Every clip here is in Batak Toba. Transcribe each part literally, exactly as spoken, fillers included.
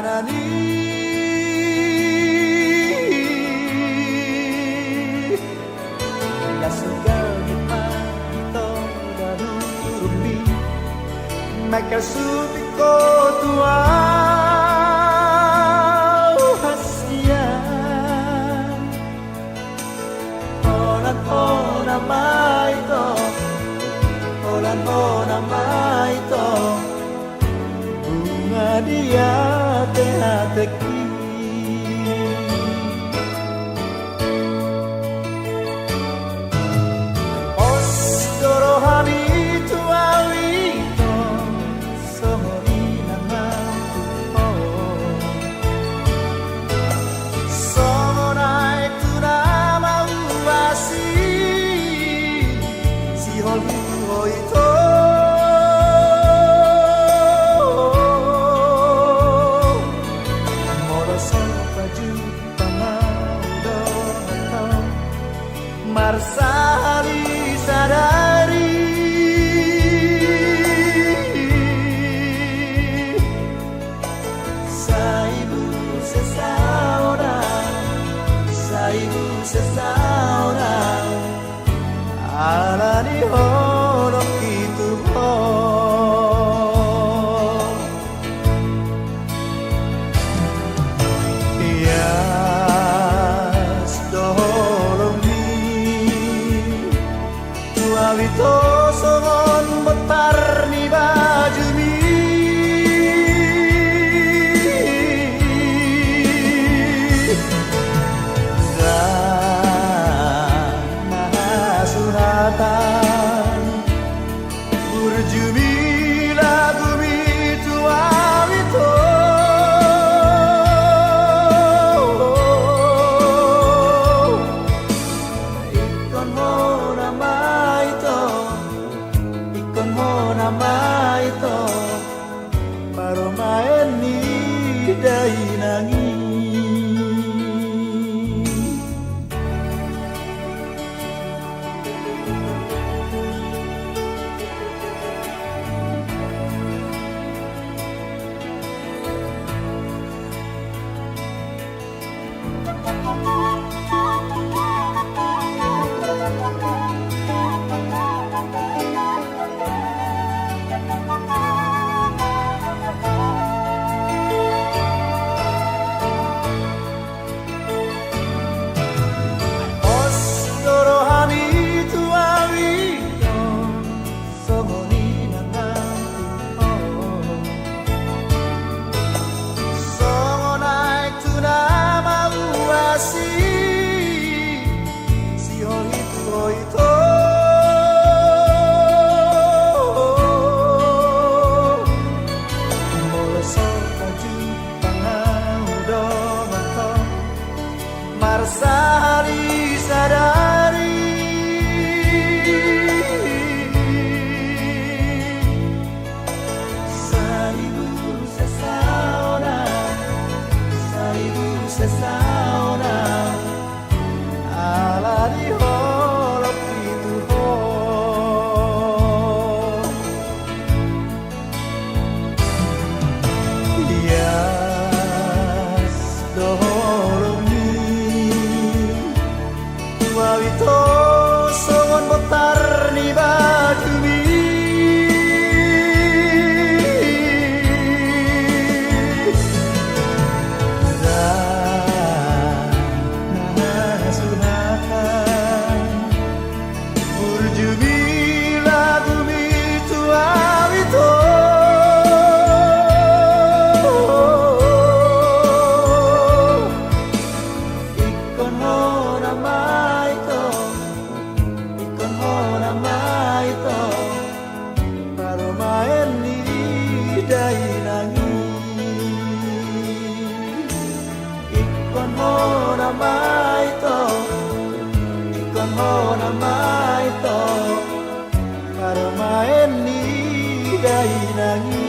Ni las gabe ma ito darurum ni maka supiko tua hasian. Holan hona ma ito, holan hona ma ito, bunga di ateateki. Pos do rohami tu au ito, songon i nang au tu ho. Songon aek tu na mauasi, sihol hitu ho ito. Molo so pajumpang au dohot ho marsahali sadari, sai muse saonang, sai muse saonang, ala ni holongki tu ho. Ias do holongmi tu au ito songon bontar ni bajumi. Ndang na hasuhatan burjumi lagumi tu au ito. Ingkon hona ma ito, ingkon hona ma ito, parumaen ni dainang i. Pos do rohami tu au ito, songon i nang au tu ho. Songon aek tu na mauasi, sihol hitu ho ito. Molo so pajumpang au dohot ho marsahali sadari, sai muse saonang, sai muse saonang, ala ni holongki tu ho. Ias do holongmi tu au ito songon bontar ni bajumi. Ndang na hasuhatan burjumi lagumi tu au ito. Ingkon hona ma ito, ingkon hona ma ito, parumaen ni dainang i. Ingkon hona ma ito, ingkon hona ma ito, parumaen ni dainang i.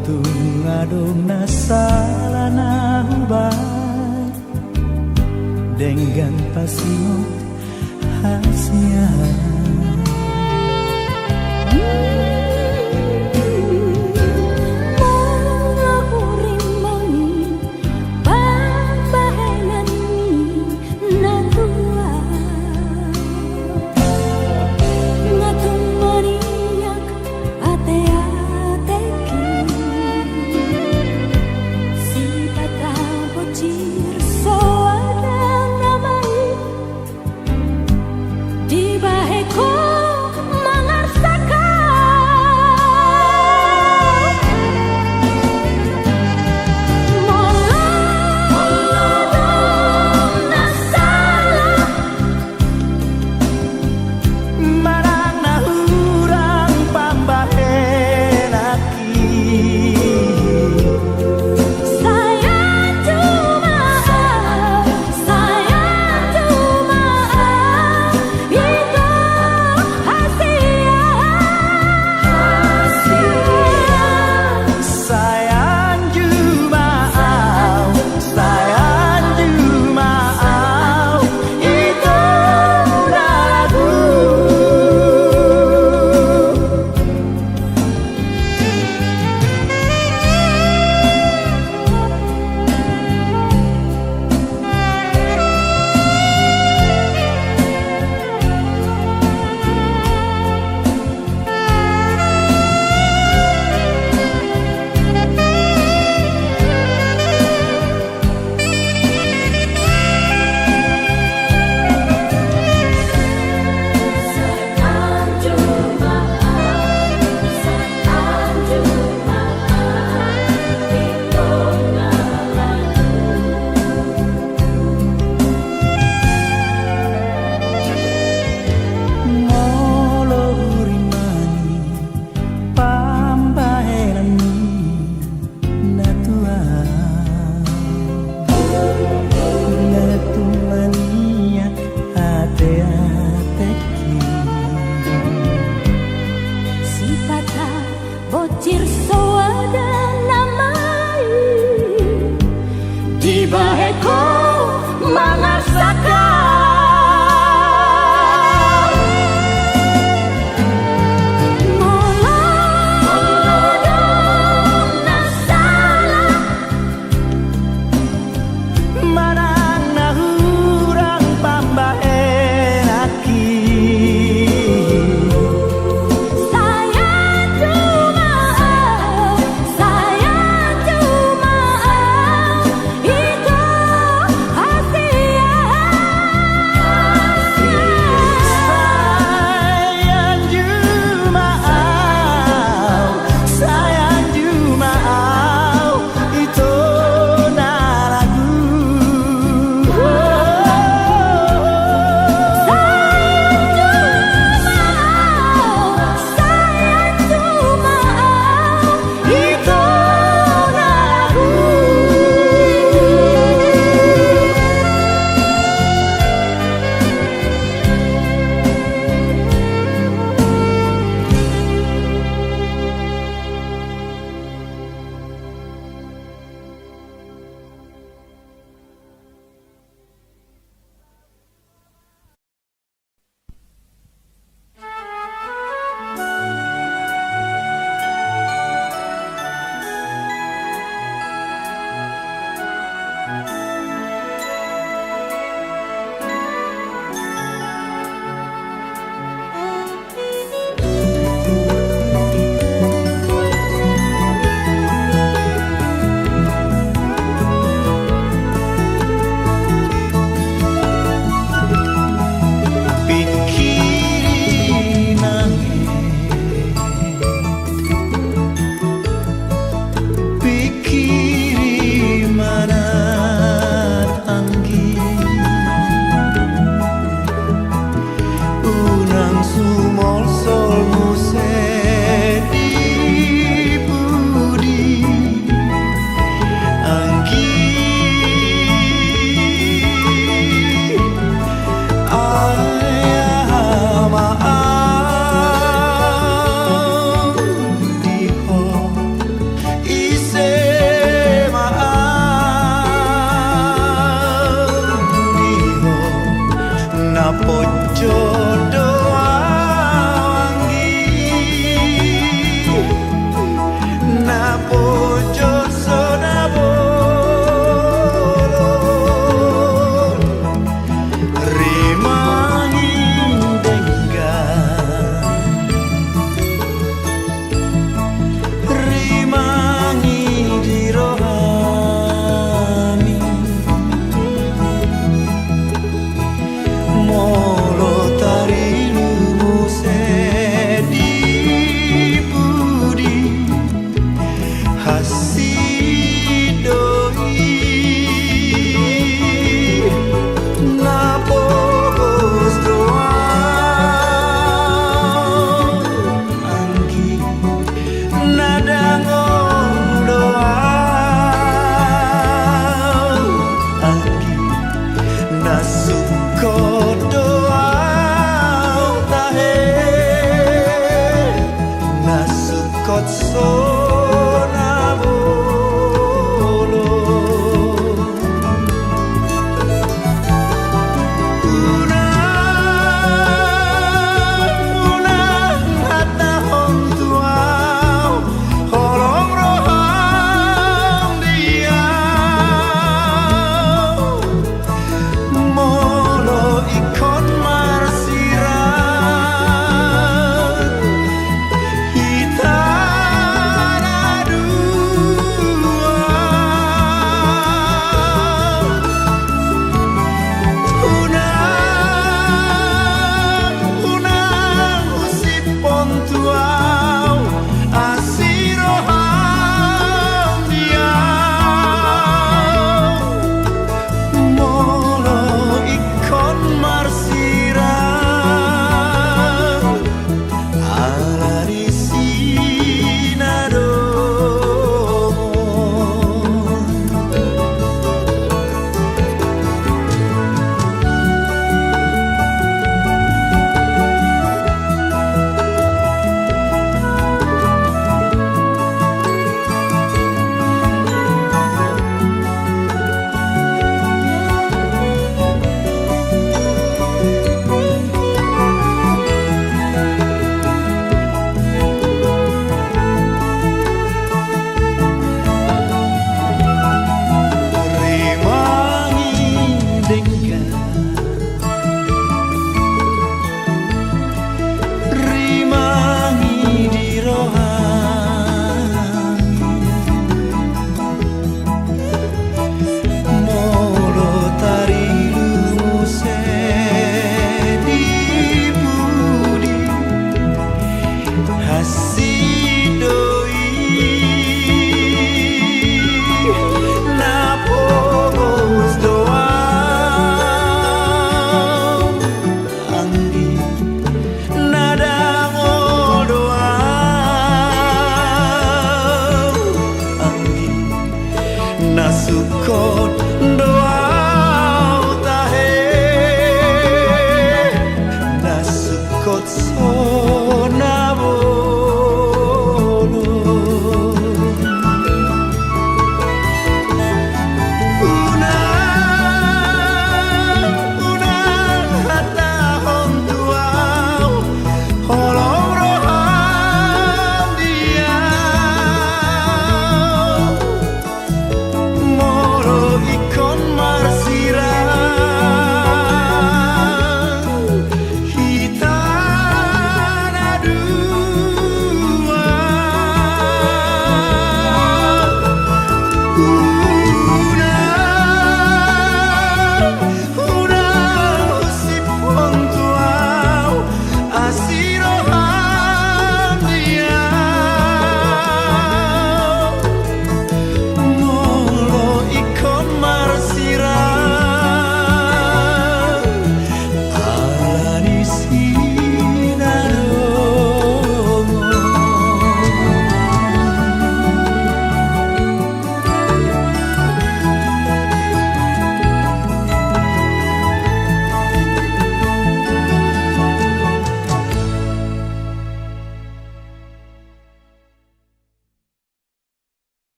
Tung adong na sala na hubahen denggan pasingot hasian. Molo hurimbangi pambahenan ni na tua, nga tung maniak ateateki. Sipata bocir soada nama i, dibahen ho mangarsak au. Molo adong na sala manang na hurang pambahenanki, sai anju ma au, sai anju ma au, ito hasian. Sai anju ma au, sai anju ma au, ito na lagu. Molo hurimbangi pambahenan ni na tua, nga tung maniak ateateki. Sipata bocir soada nama i, dibahen ho mangarsak au. Molo adong na sala manang na hurang pambahenanki, sai anju ma au,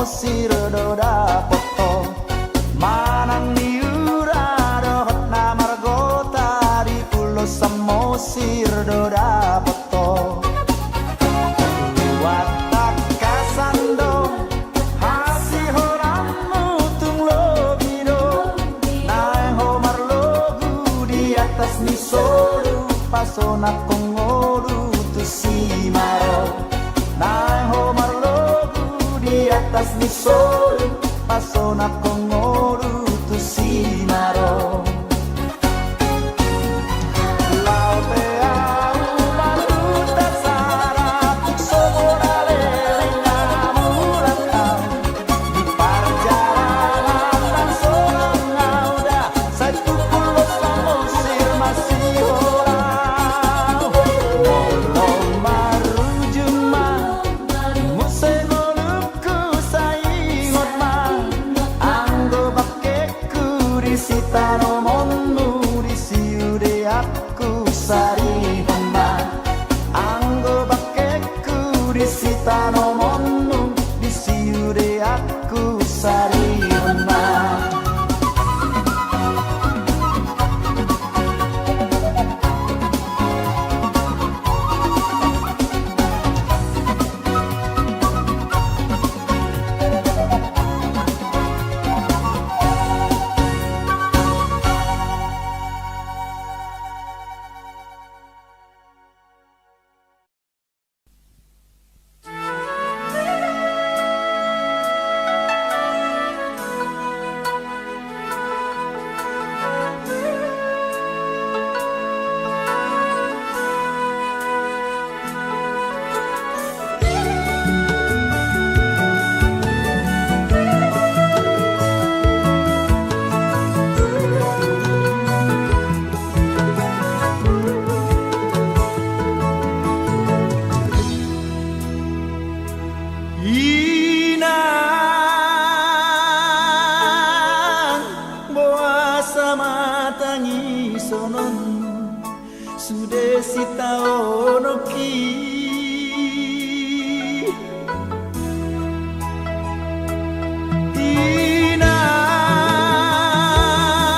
Samosir do dapot ho. Manang Niura dohot na margota di Pulo Samosir do dapot ho. Luat tangkasan do hasiholanmu, tung lobi do naeng ho marlogu di atas ni solu, pasonangkon ngolu tu simaro. Naeng ho marlogu di atas ni solu, pasonangkon ngolu tu simaro. Laho pe ahu marhuta sara, tung so bona leleng hamulaan ahu. Di parjalanan nang sonang ahu da, sai tu Pulo Samosir masihola. Molo marujung ma muse ngolungku, sai ingot ma anggo bangkengku di sitanomonmu, di siudeanku sarihon ma. Anggo bangkengku di sitanomonmu, di siudeanku sarihon ma. Inang, boasa ma tangisononmu, sude sitaononki.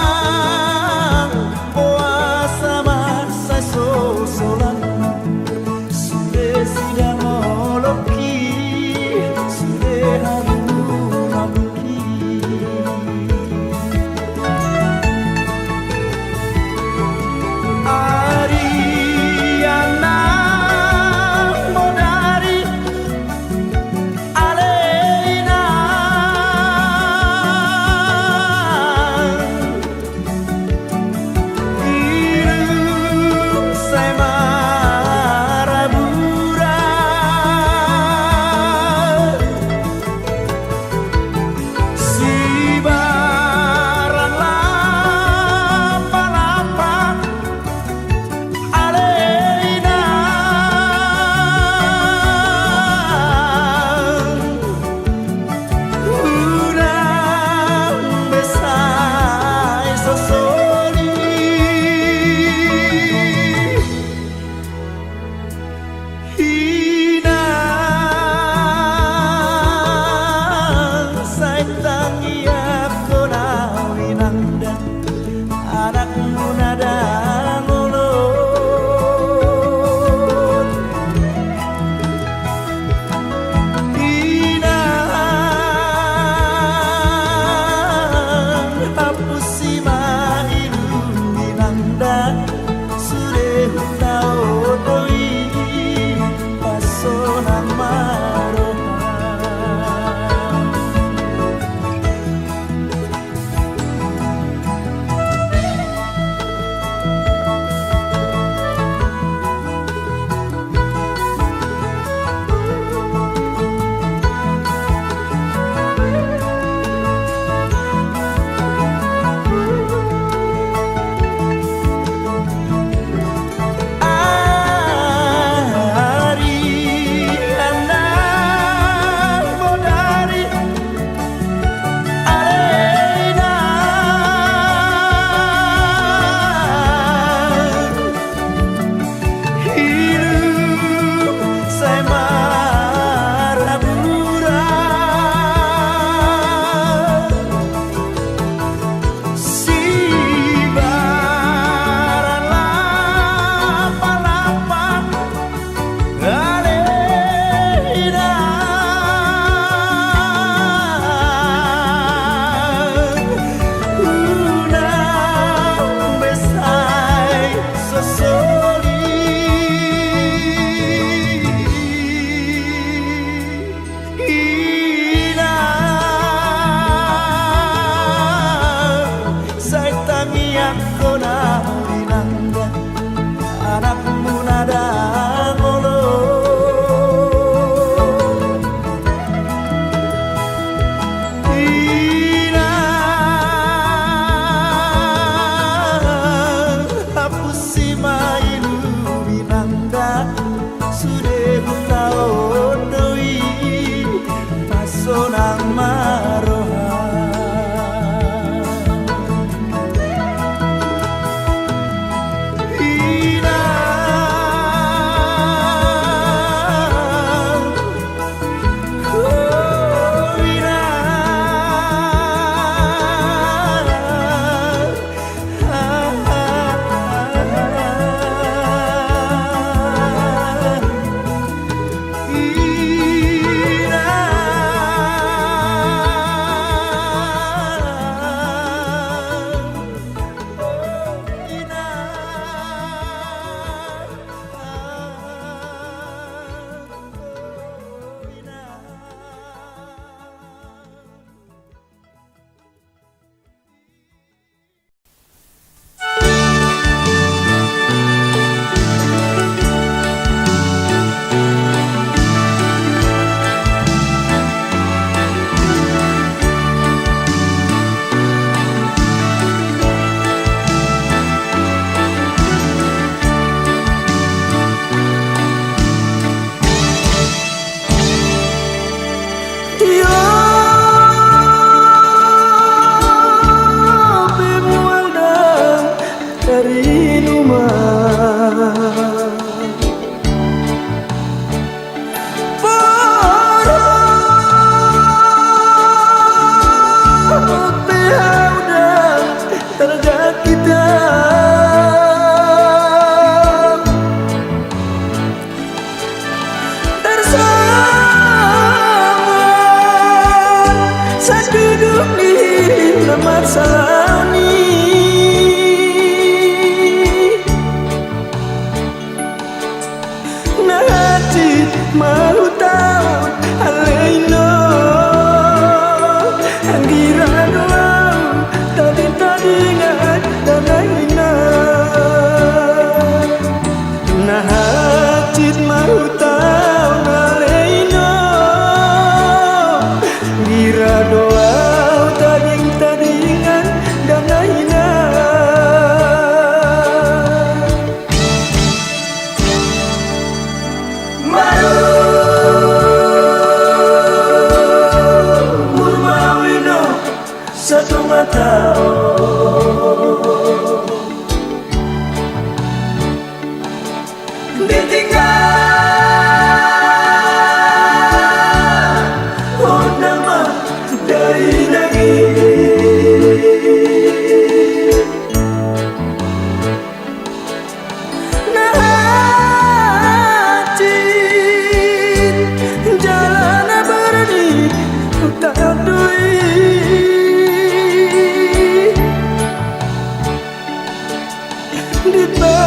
Inang, boasa ma sai so solang, sude sidang olokki, sude hamu. Ari anakmu dari alena. Inang sai marabura. Sibarang lampa-lampa alena. Unang be sai sosoli. Inang, sai tangiangkon ahu inang da, anakmu na dangolon. Inang, hapusi ma ilum inang da, sude hutaon do i, pasonang ma roha. Ari anakmu Duduk di na marsalani. Na hansit ma hutaon ale ina. Anggira do au tading-tadingan dana ina. Na hansit ma hutaon ale ina. Anggira do au tading-tadingan dana ina. Marumur ma au ina satonga taon. Ditinggalhon nama dainang i. Na hansit jala na barani hutaon do i.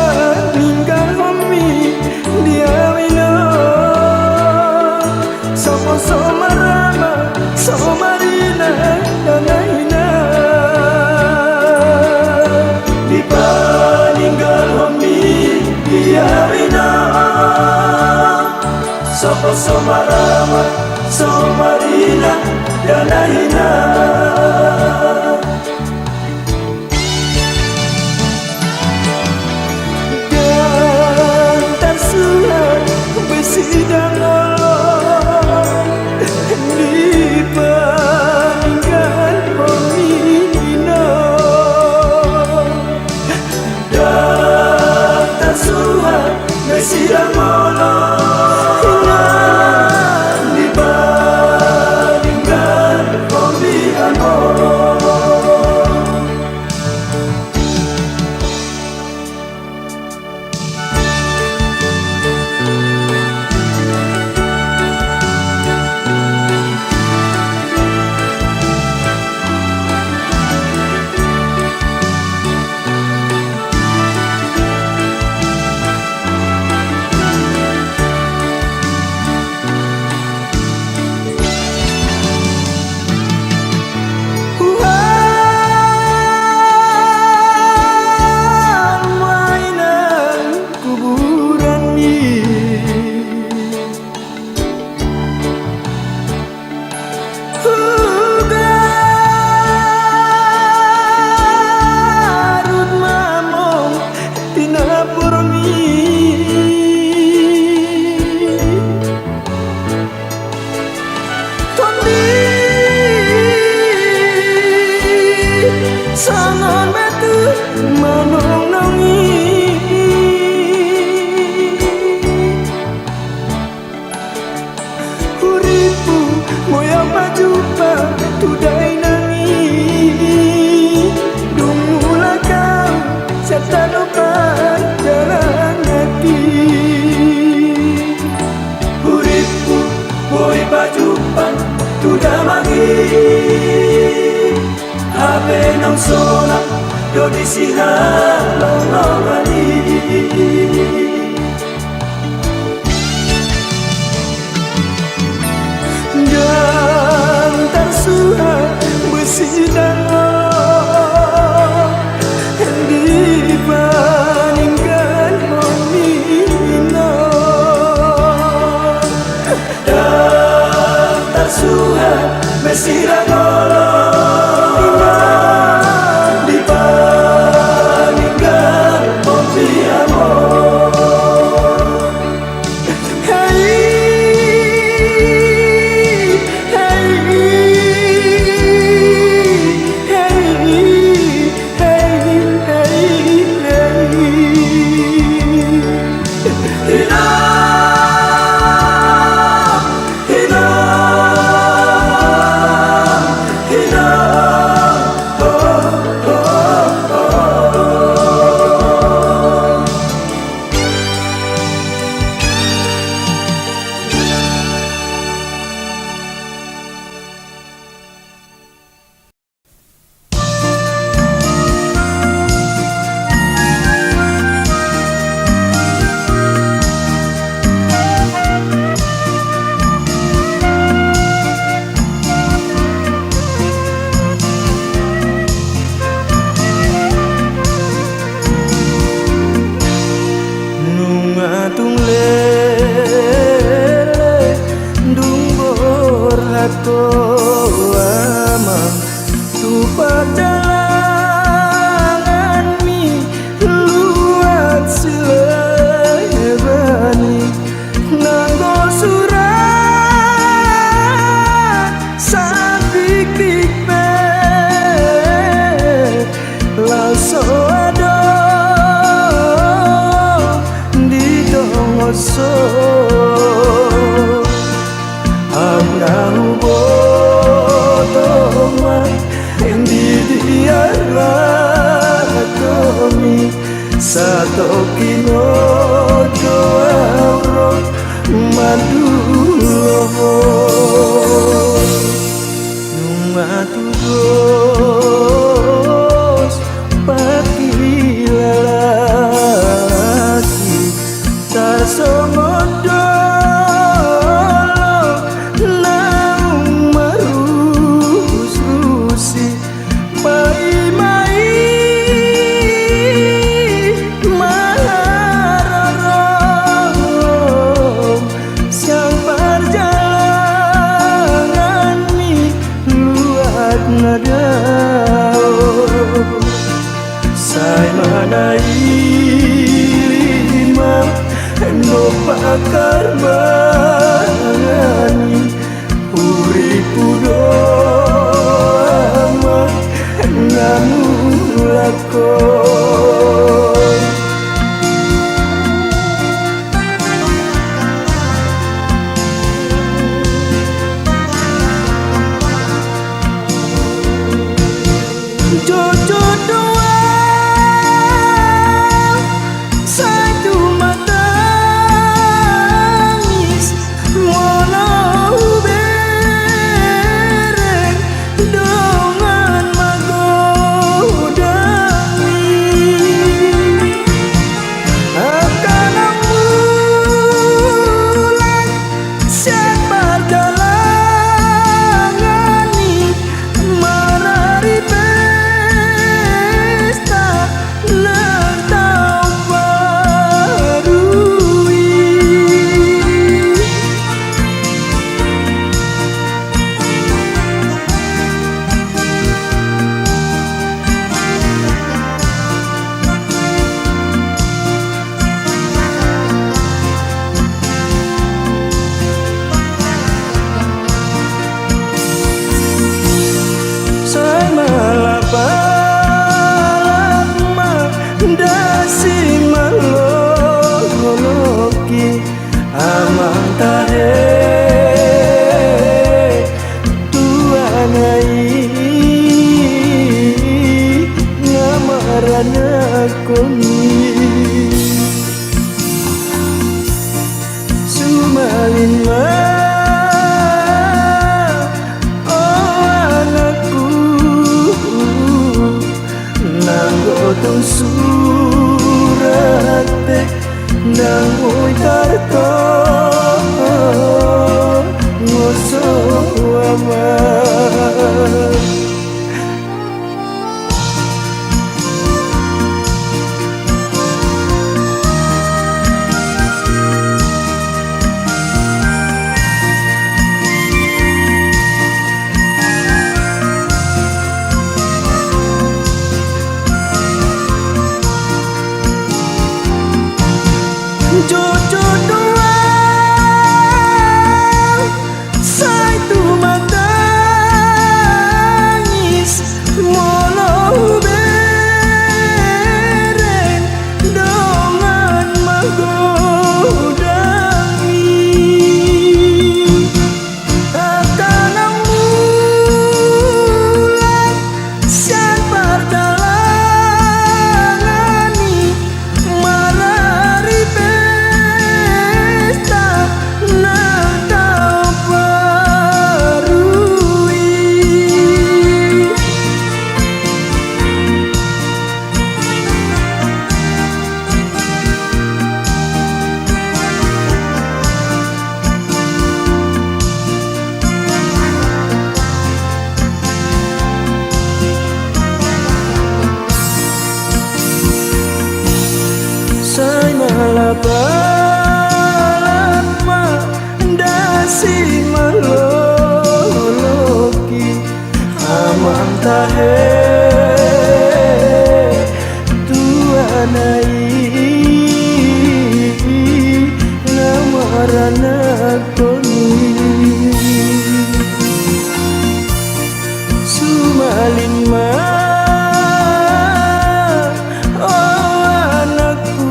Dipaninggalhon mi di au ina. Sopo so marama so marina dana ina. Dipaninggalhon mi di au ina. Sopo so marama so marina dana ina. Ndang tarsuhat be sidang olo dipaninggalhon mi ina. Ndang tarsuhat be sidang olo ina dipaninggalhon mi ina. Huhal ma ina kuburan i. Hugarut ma among pinapur mi. Tondi songon batu manongnong i. Hurippu boi au pajumpa tu dainang i. Dung mulak au sian tano Panjalangan i. Hurippu boi pajumpa tu damang i. Hape naung sonang do di sihalonglongan i. Ndang tarsuhat be sidang olo dipaninggalhon mi ina. Ndang tarsuhat be sidang olo ina dipaninggalhon mi among. Hei, hei, hei. Hei, hei, hei, hei. Ina, ina. Pardalanganmi luat silebani, nanggo surat satiktik pe, laos so adong di tongason. Au na huboto ma di dia radomi, satongkin on do au ro mandulohon. Nunga tudos pangkilalasi, tarsongon dolok naung marusrusi, paima i ma haroro sian pardalanganmi luat na dao. Sai manaili ma dompak harbangani, hurippu do ama na mulak on. Jotjot do au sai tumatangis, molo hubereng dongan magodangmi. Angka na mulak sian pardalanganmi, marari pesta nang taon baru i. Sai malap-alap ma dasi maloloki, amang tahe, tuana i nga maranakkon i. Sumalin ma, o anakku, nanggo tung surat pe ndang boi tartongo so ama. Anakkon i, sumalin ma, o anakku,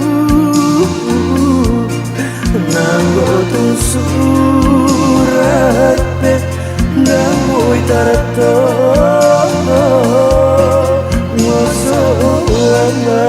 nanggo tung surat pe ndang boi tartongo so lama.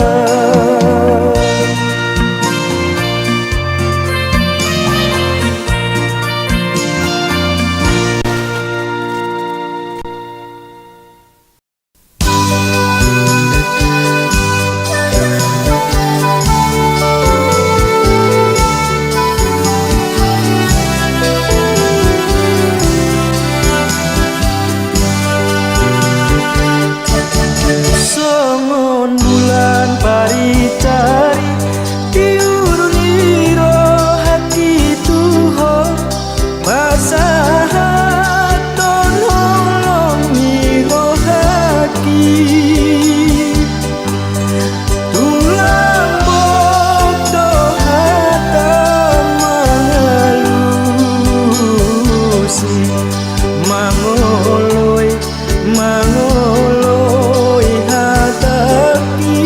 Songon bulan paritari, di uru ni rohangki tu ho, pasahathon holong ni rohangki. Tung lambok do hata mangalusi, mangoloi, mangoloi hatangki.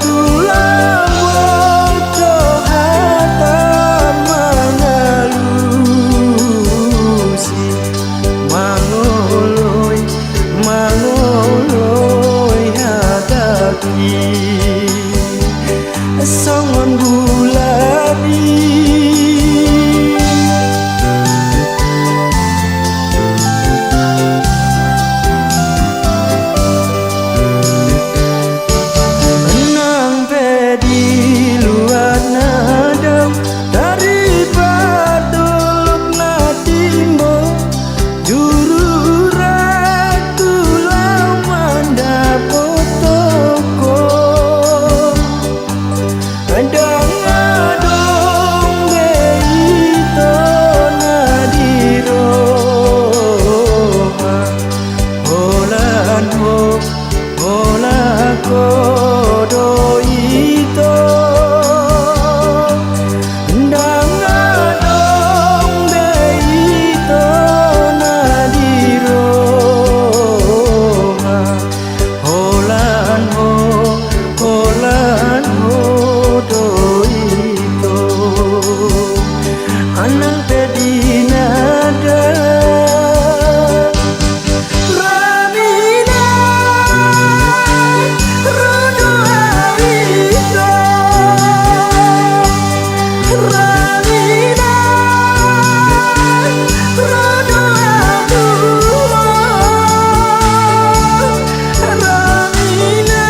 Tung lambok do hata mangalusi, mangoloi, mangoloi hatangki. Songon bulan i. Nang pe di luat na daong, taripat dolok na timbo, juru ratu laho mandapothon ho. Ndang adong be ito na di roha, holan ho, holan ho do ito. Ndang adong be ito na di roha, holan ho, holan ho do ito. Nang pe di na daong, ramina ro do au ito. Ramina ro do au, ramina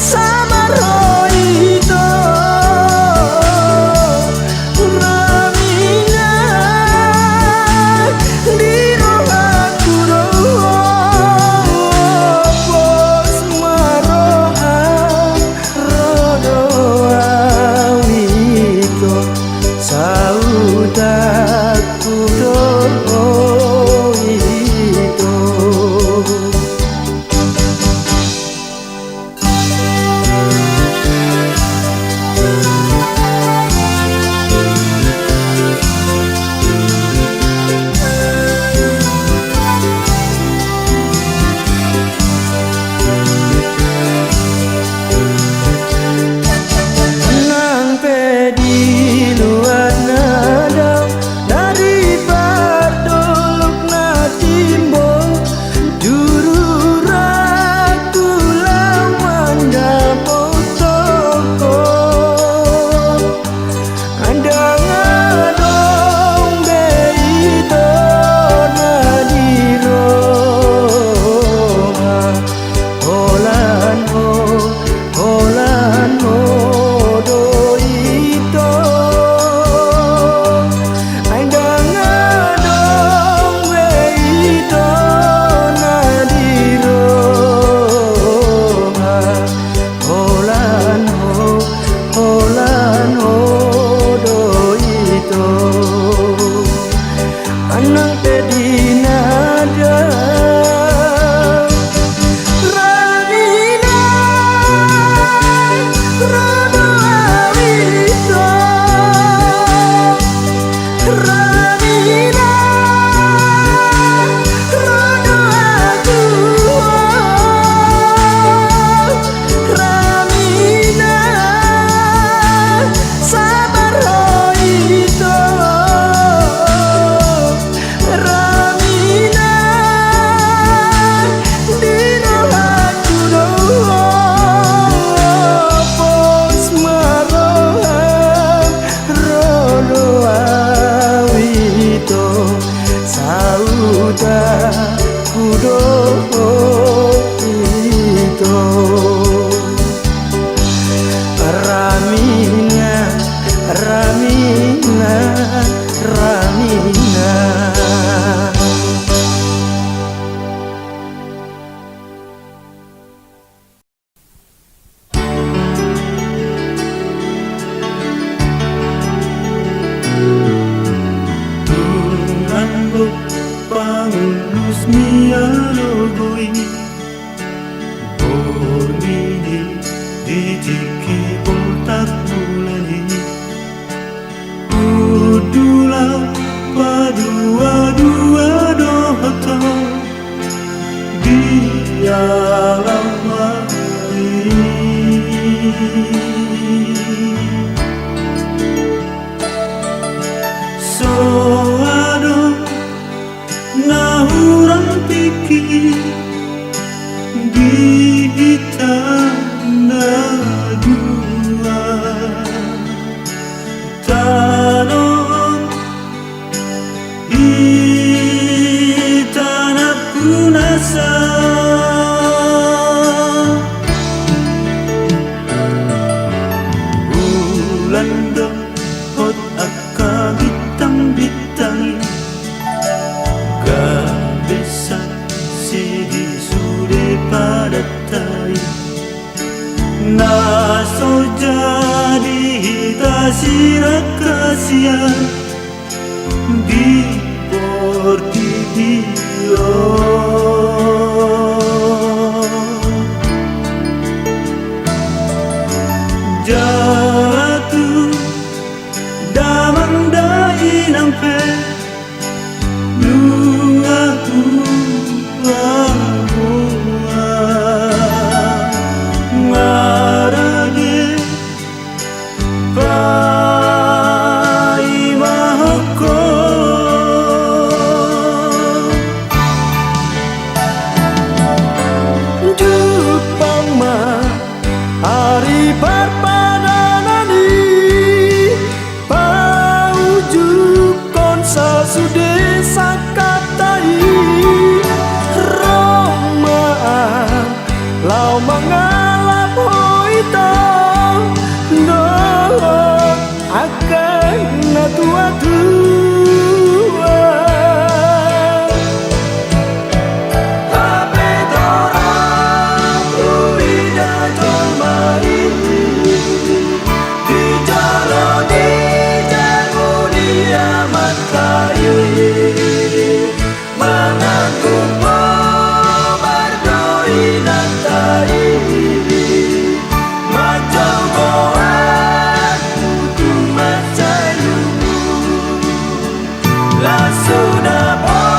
sama ro ito. Ramina di rohangku do, pos ma roham ro do au Mialogo i, borngin i di tingki boltak mulai. Hundul au paduadua dohot ho di alaman i. So adong na hurang tingki di hita na dua. Tano on hita nampuna sa. Bulan dohot angka bintang-bintang i, gabe saksi di sude padanta i. Na so jadi hita sirangkasian di portibi on. Jala tu damang dainang pe nunga hupaboa. Nga rade paimahon ho. Jumpang ma ari parpadanan i, paujukkon sasude sangkapta i. Ro ma laho mangalap ho ito dohot angka natuatua. Hape torop huida jolma i di jolo ni jabu ni amanta i. Manangkup ho mardoinanta i, manjou goarmu tu mansai lumu. Laos hudapothon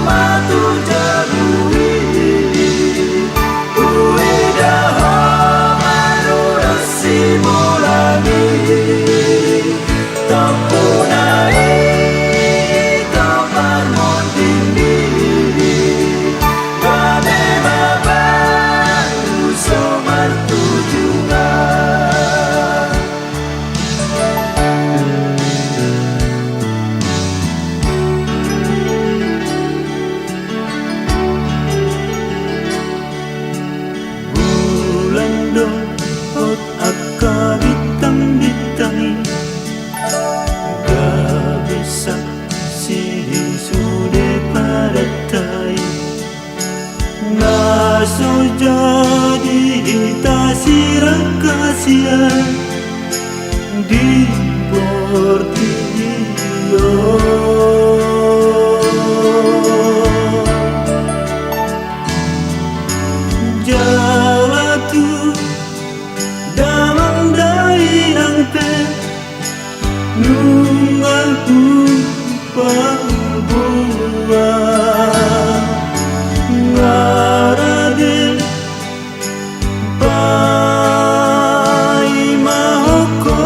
ma tu jabu i, huida ho maruras sibolan i. Tompu na i, tompu parmonding i, gabe ma baru so martujuan. Bulan dohot angka bintang-bintang i, gabe saksi di sude padanta i. Na so jadi hita sirangkasian di portibi on. Jala tu damang dainang pe nunga hupaboa. Nga rade paimahon ho.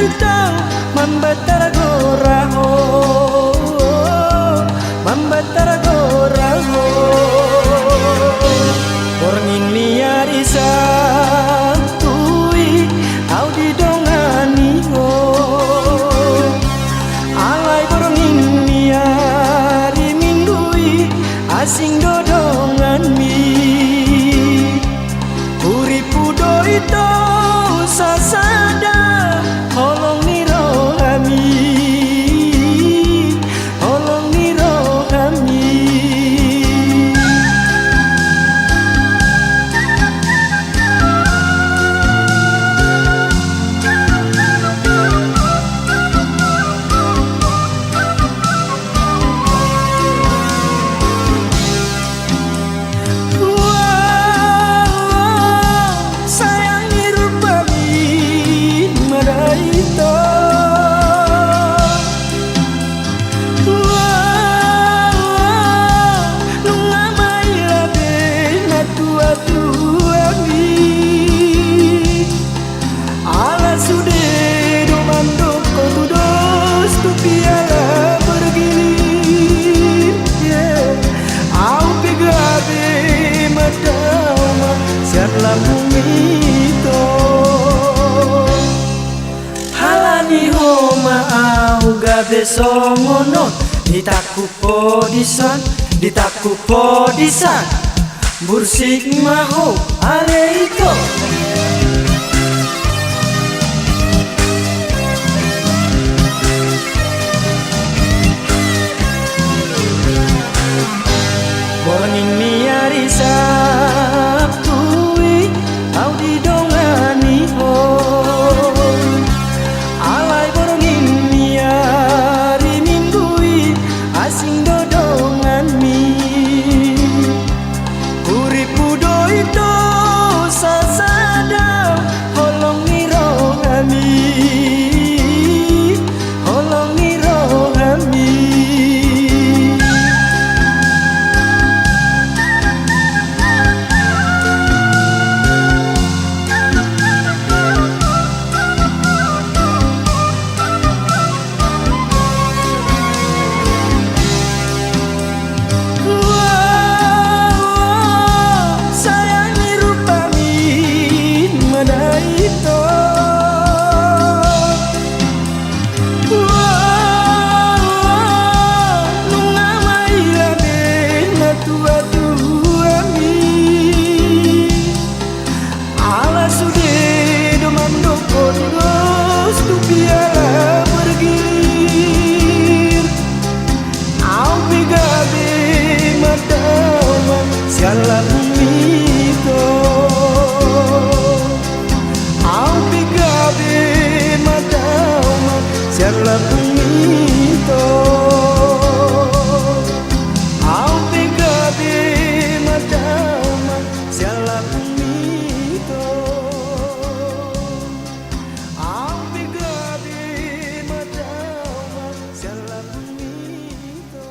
Ito mambatar goraho, mambatar goraho. Borngin ni ari Sabtu i au didongani ho. Alai borngin ni ari Minggu i asing do donganmi. Huripu do ito sasada holong ni rohami, holong ni rohami. Sayang ni rupami mada ito. Nunga maila be natuatuami. Ala sude do mandok ho tudos tu piala bergilir. Au pe gabe ma damang sian lambung ito. Alani ho ma au gabe songon on, ditangkup ho disan, ditangkup ho disan. Bursik ma ho ale ito. Borngin ni ari Sabtu i au didongani ho. Alai borngin ni ari Minggu i asing do donganmi. Huripu do ito sasada holong ni rohami, holong ni rohami. Sayang ni rupami mada ito. Nunga maila be natuatuami. Ala sude do mandok ho tudos tu piala bergilir. Au pe gabe ma damang sian lambung ito. Au pe gabe ma damang sian lambung ito. Au pe gabe ma damang sian lambung ito. Au pe gabe ma damang sian lambung ito.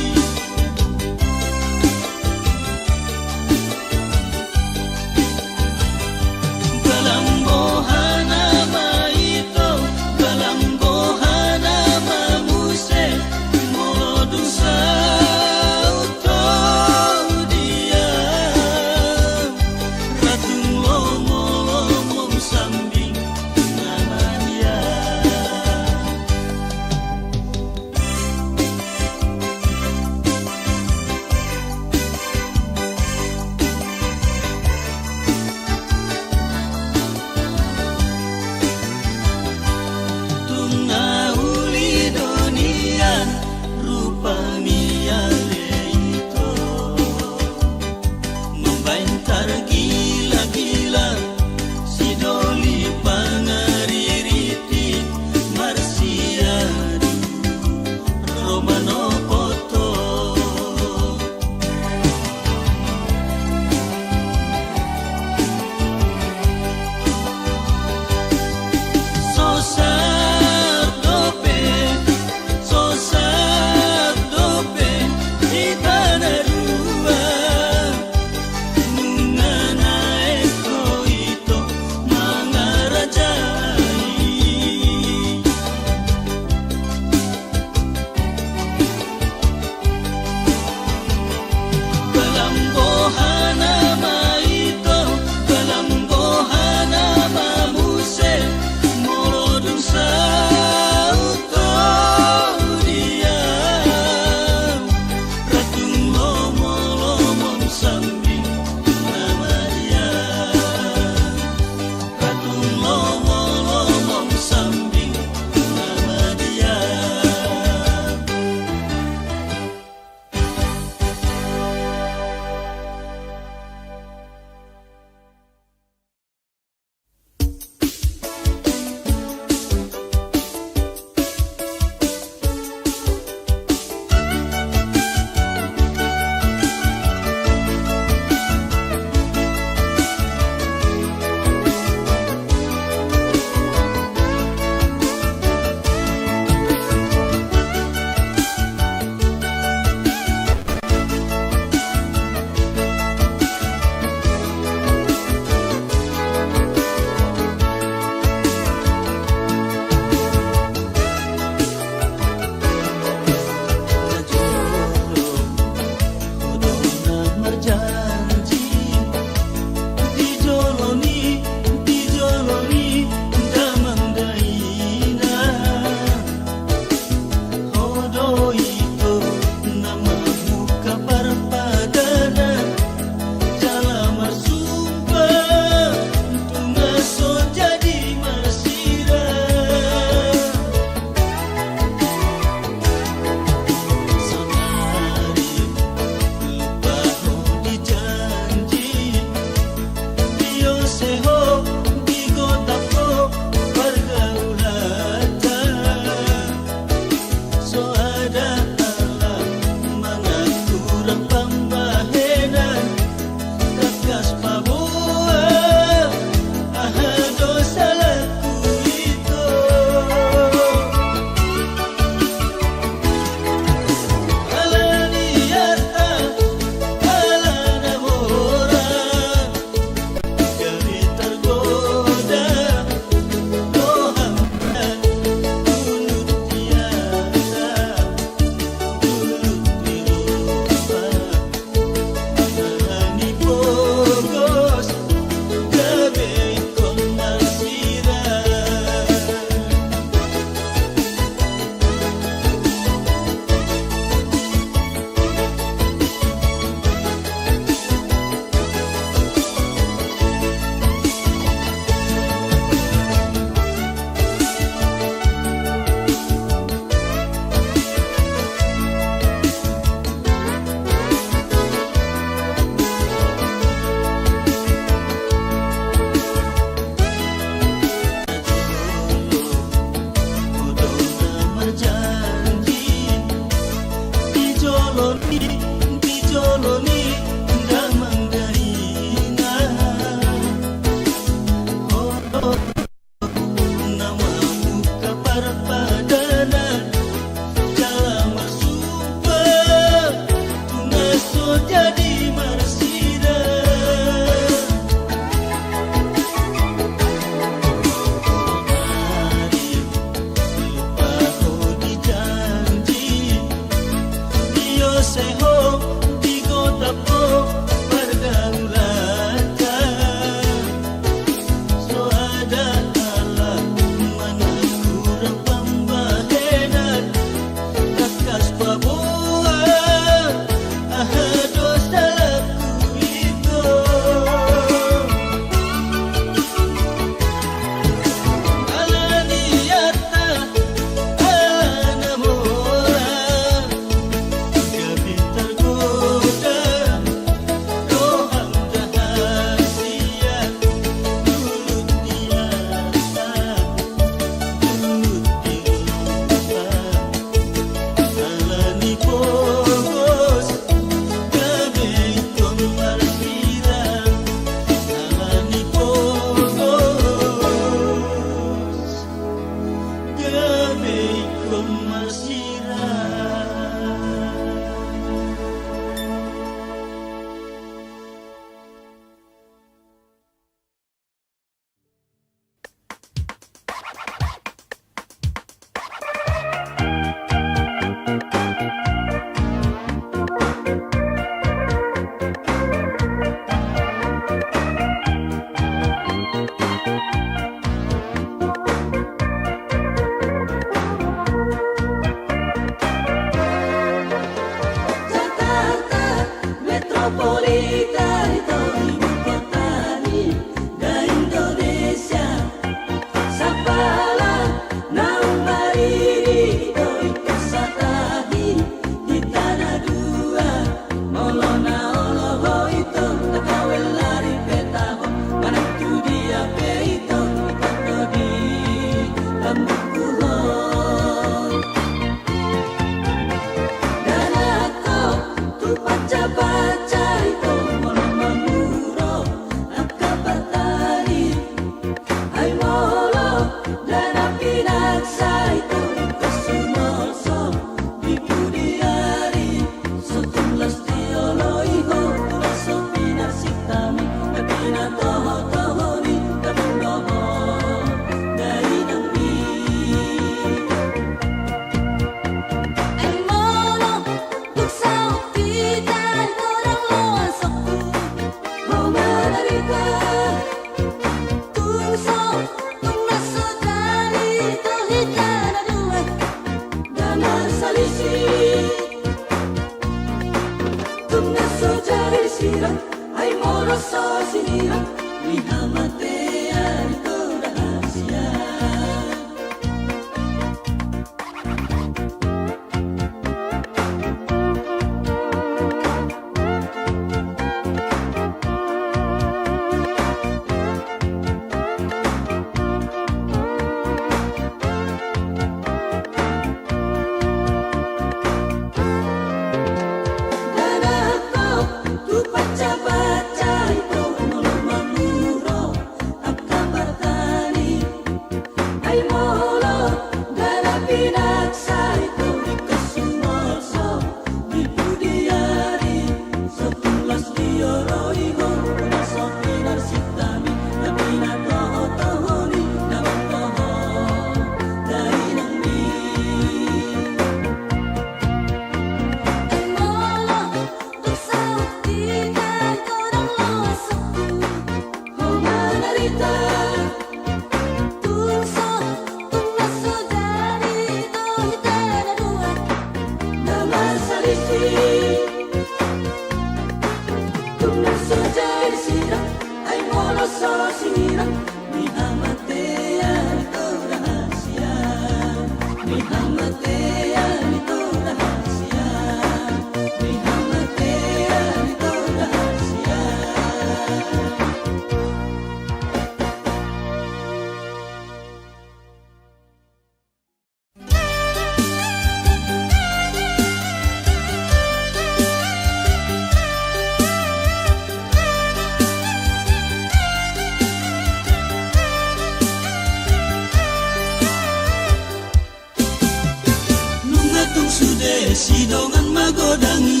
Nunga tung sude sidongan magodang i,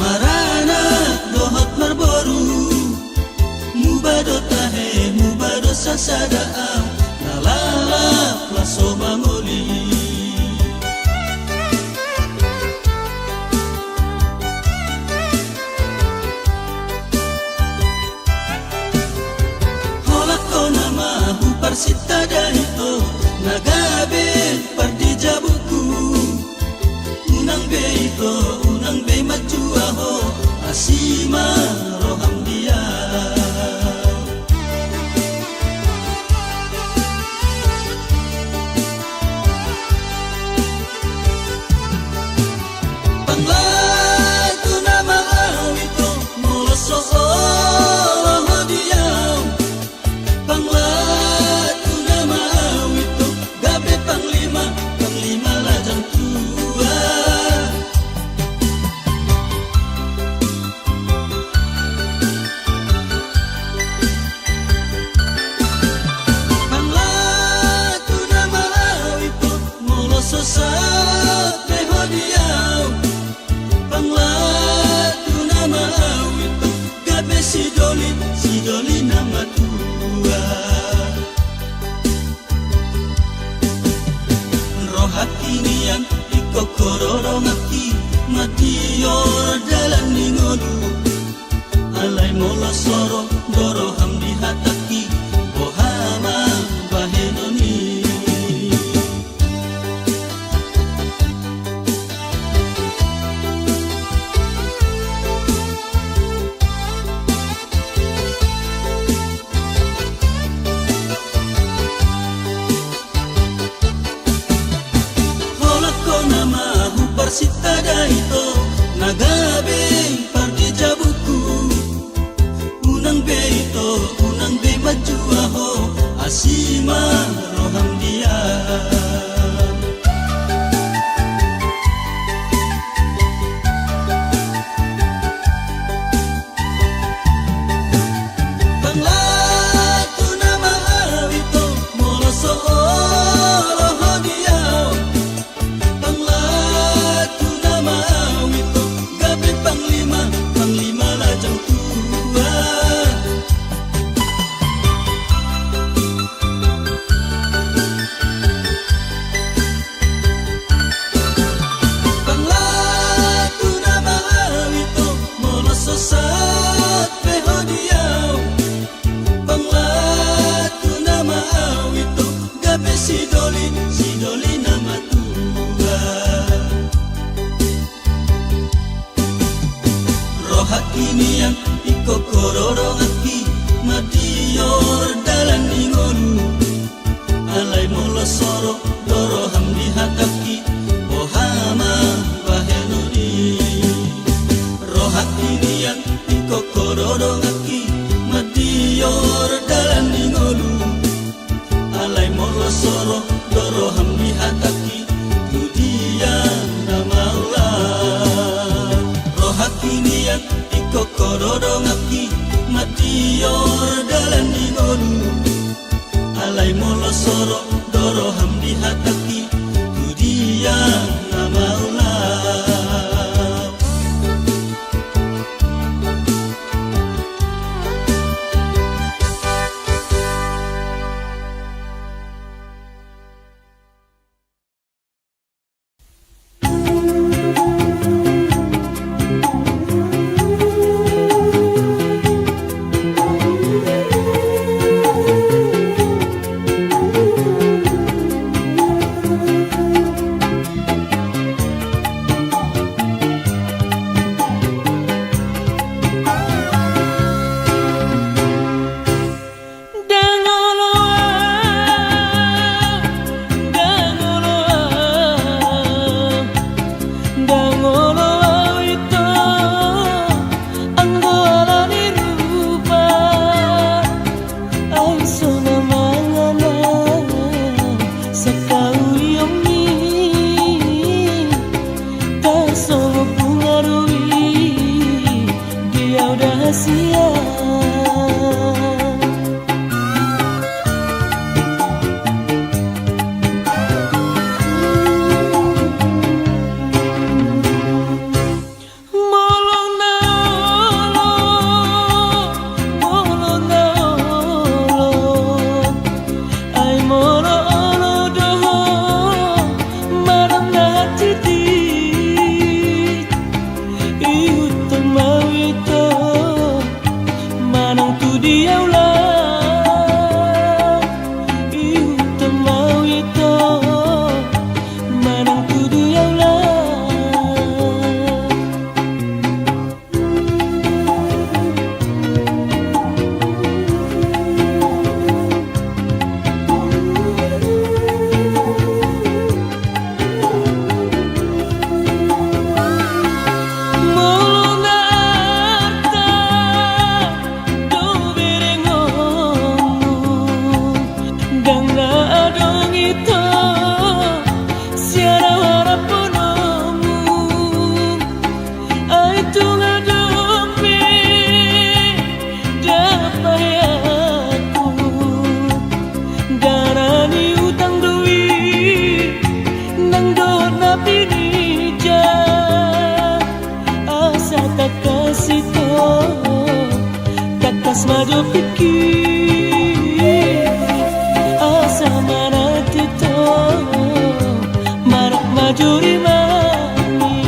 maranak dohot marboru. Muba do tahe, muba do sasada au, na lalap laho mangoli. Holan hona ma huparsinta da ito, na gabe pardijabuku. Unang be ito, unang be manjua ho, asi ma roham di au. Panglatuna ma au ito, molo so olo ho di au. Panglatuna ma au ito, gabe panglima, panglima lajang tua. Panglatuna ma au ito, molo so sahat be ho di au. Panglatuna ma au ito, gabe sidoli, sidoli na matua. Rohangki nian ingkon ho do donganki, mandior dalan ni ngolu. Alai molo so ro do roham di hatangki, boha ma bahenon i. Holan hona ma huparsinta da ito, na gabe pardijabuku. Unang be ito, unang be manjua ho, asi ma roham di au. Panglatuna ma au ito, molo so olo ho di au. Panglatuna ma au ito, gabe panglima, panglima lajang tua. Panglatuna ma au ito, molo so sahat be ho di au. Panglatuna ma au ito, gabe sidoli, sidoli na matua. Rohangki nian ingkon ho do donganki, mandior dalan ni ngolu. Alai molo so ro do roham di hatangki, boha ma bahenon i. Rohangki nian ingkon ho do donganki, mandior dalan ni ngolu. Alai molo so ro do roham di hatangki, tu dia na mauliate. Rohangki nian ingkon ho do donganki, Pinija asa tangkas ito, tangkas ma jo pingkiri, asa manat ito, manat ma jo rimani.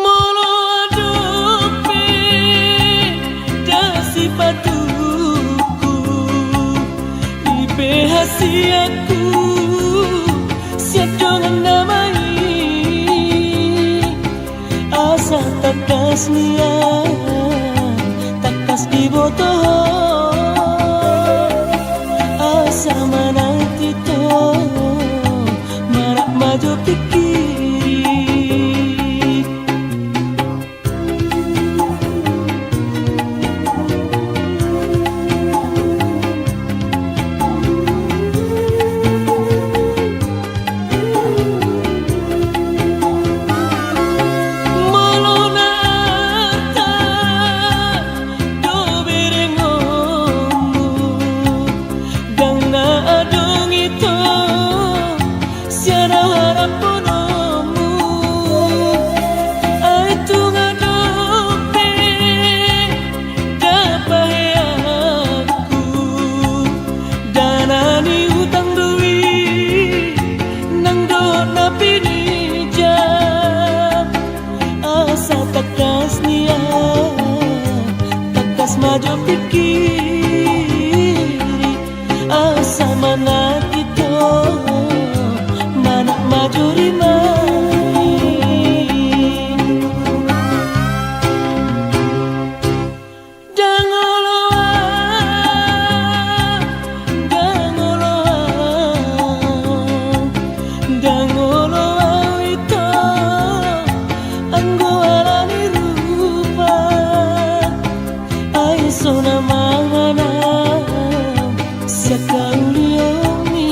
Molo adong pe da sipatuhu i pe hasianhu sian dongan nama i, asa tangkas nian tangkas diboto ho, asa manat ito, manat ma jo pingkiri. Molo na arta do berengonmu, ndang na adong ito sian harapononmu. Ai tung adong pe da paheanhu, dana ni utang do i, nang dohot na pinija, asa tangkas nian tangkas ma jo pingkiri, asa manat ito, manat ma jo rimani. Ndang olo au, ndang olo au, ndang olo au ito, anggo ala ni rupa, ai so na mangan au sian haulion i.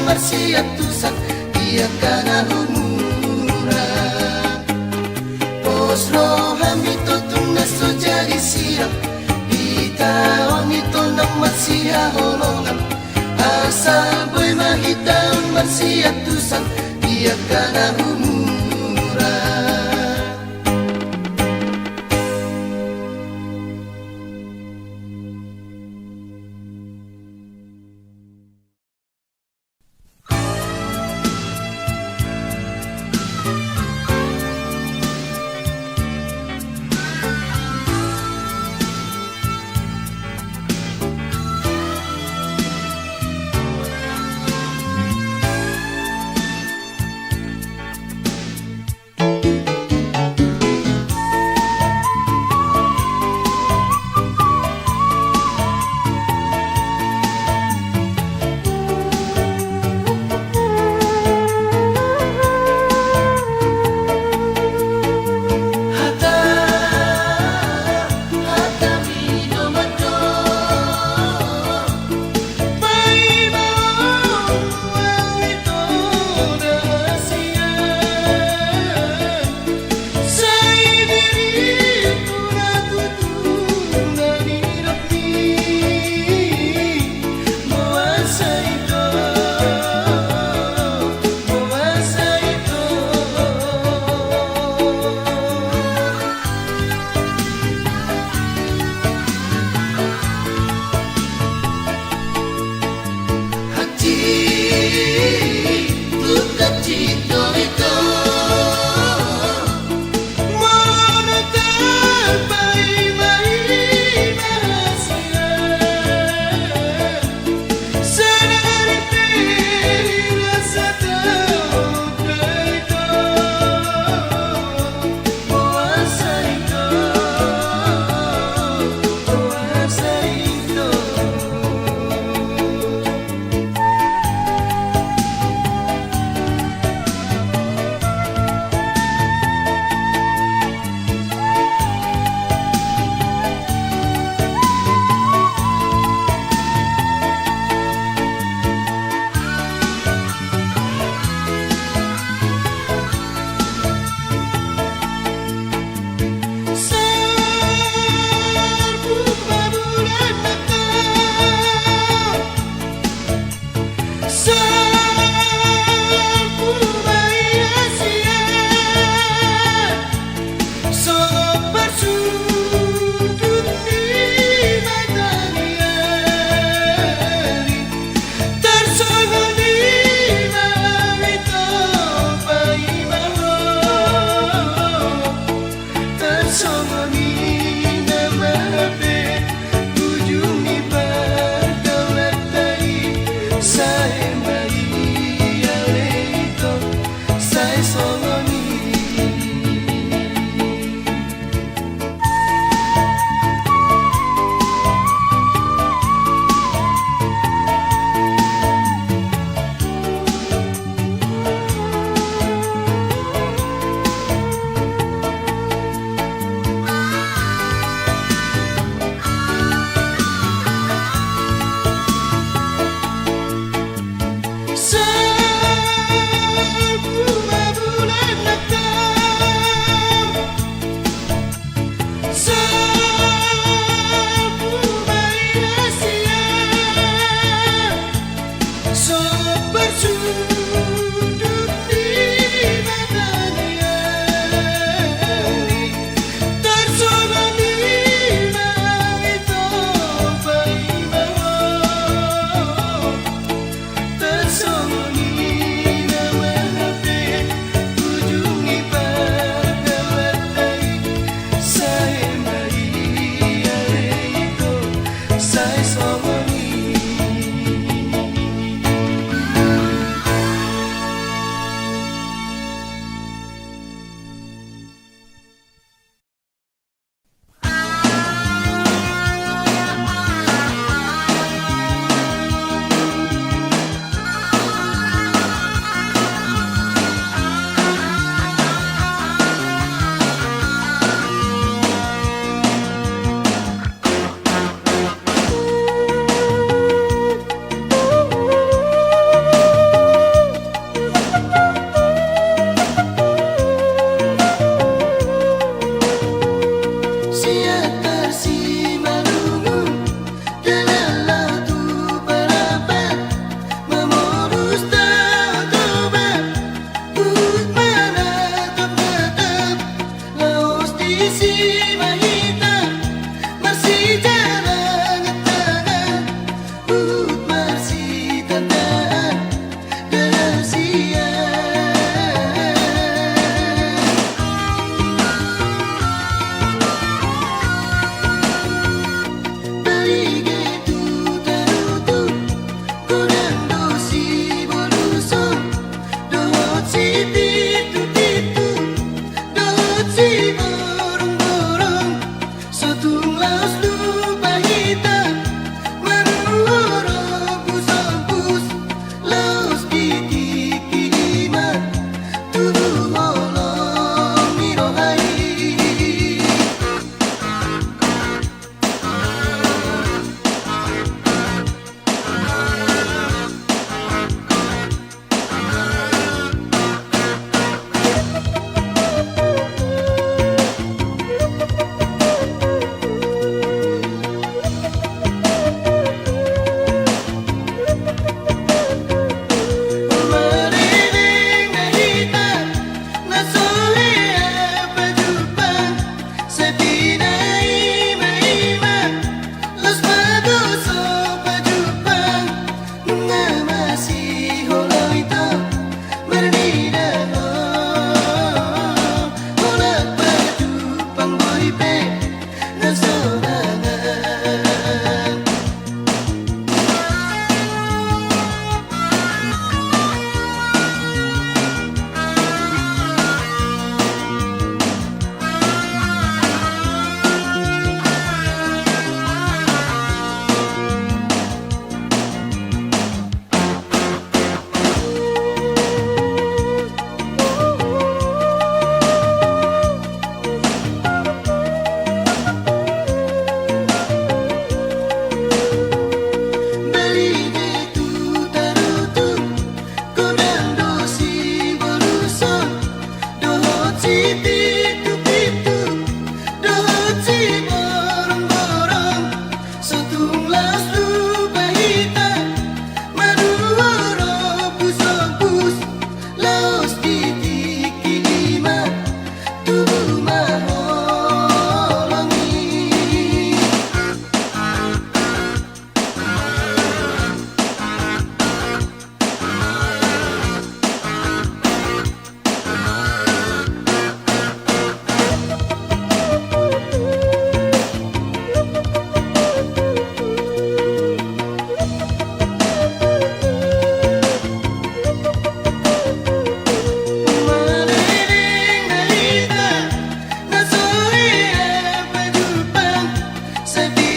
Marsiantusan di angka na humurang. Pos rohami tongtong na so jadi siap. Hita on i tongtong marsihaholongan. Asal boi ma hita on marsiantusan di angka na humurang.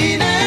Ina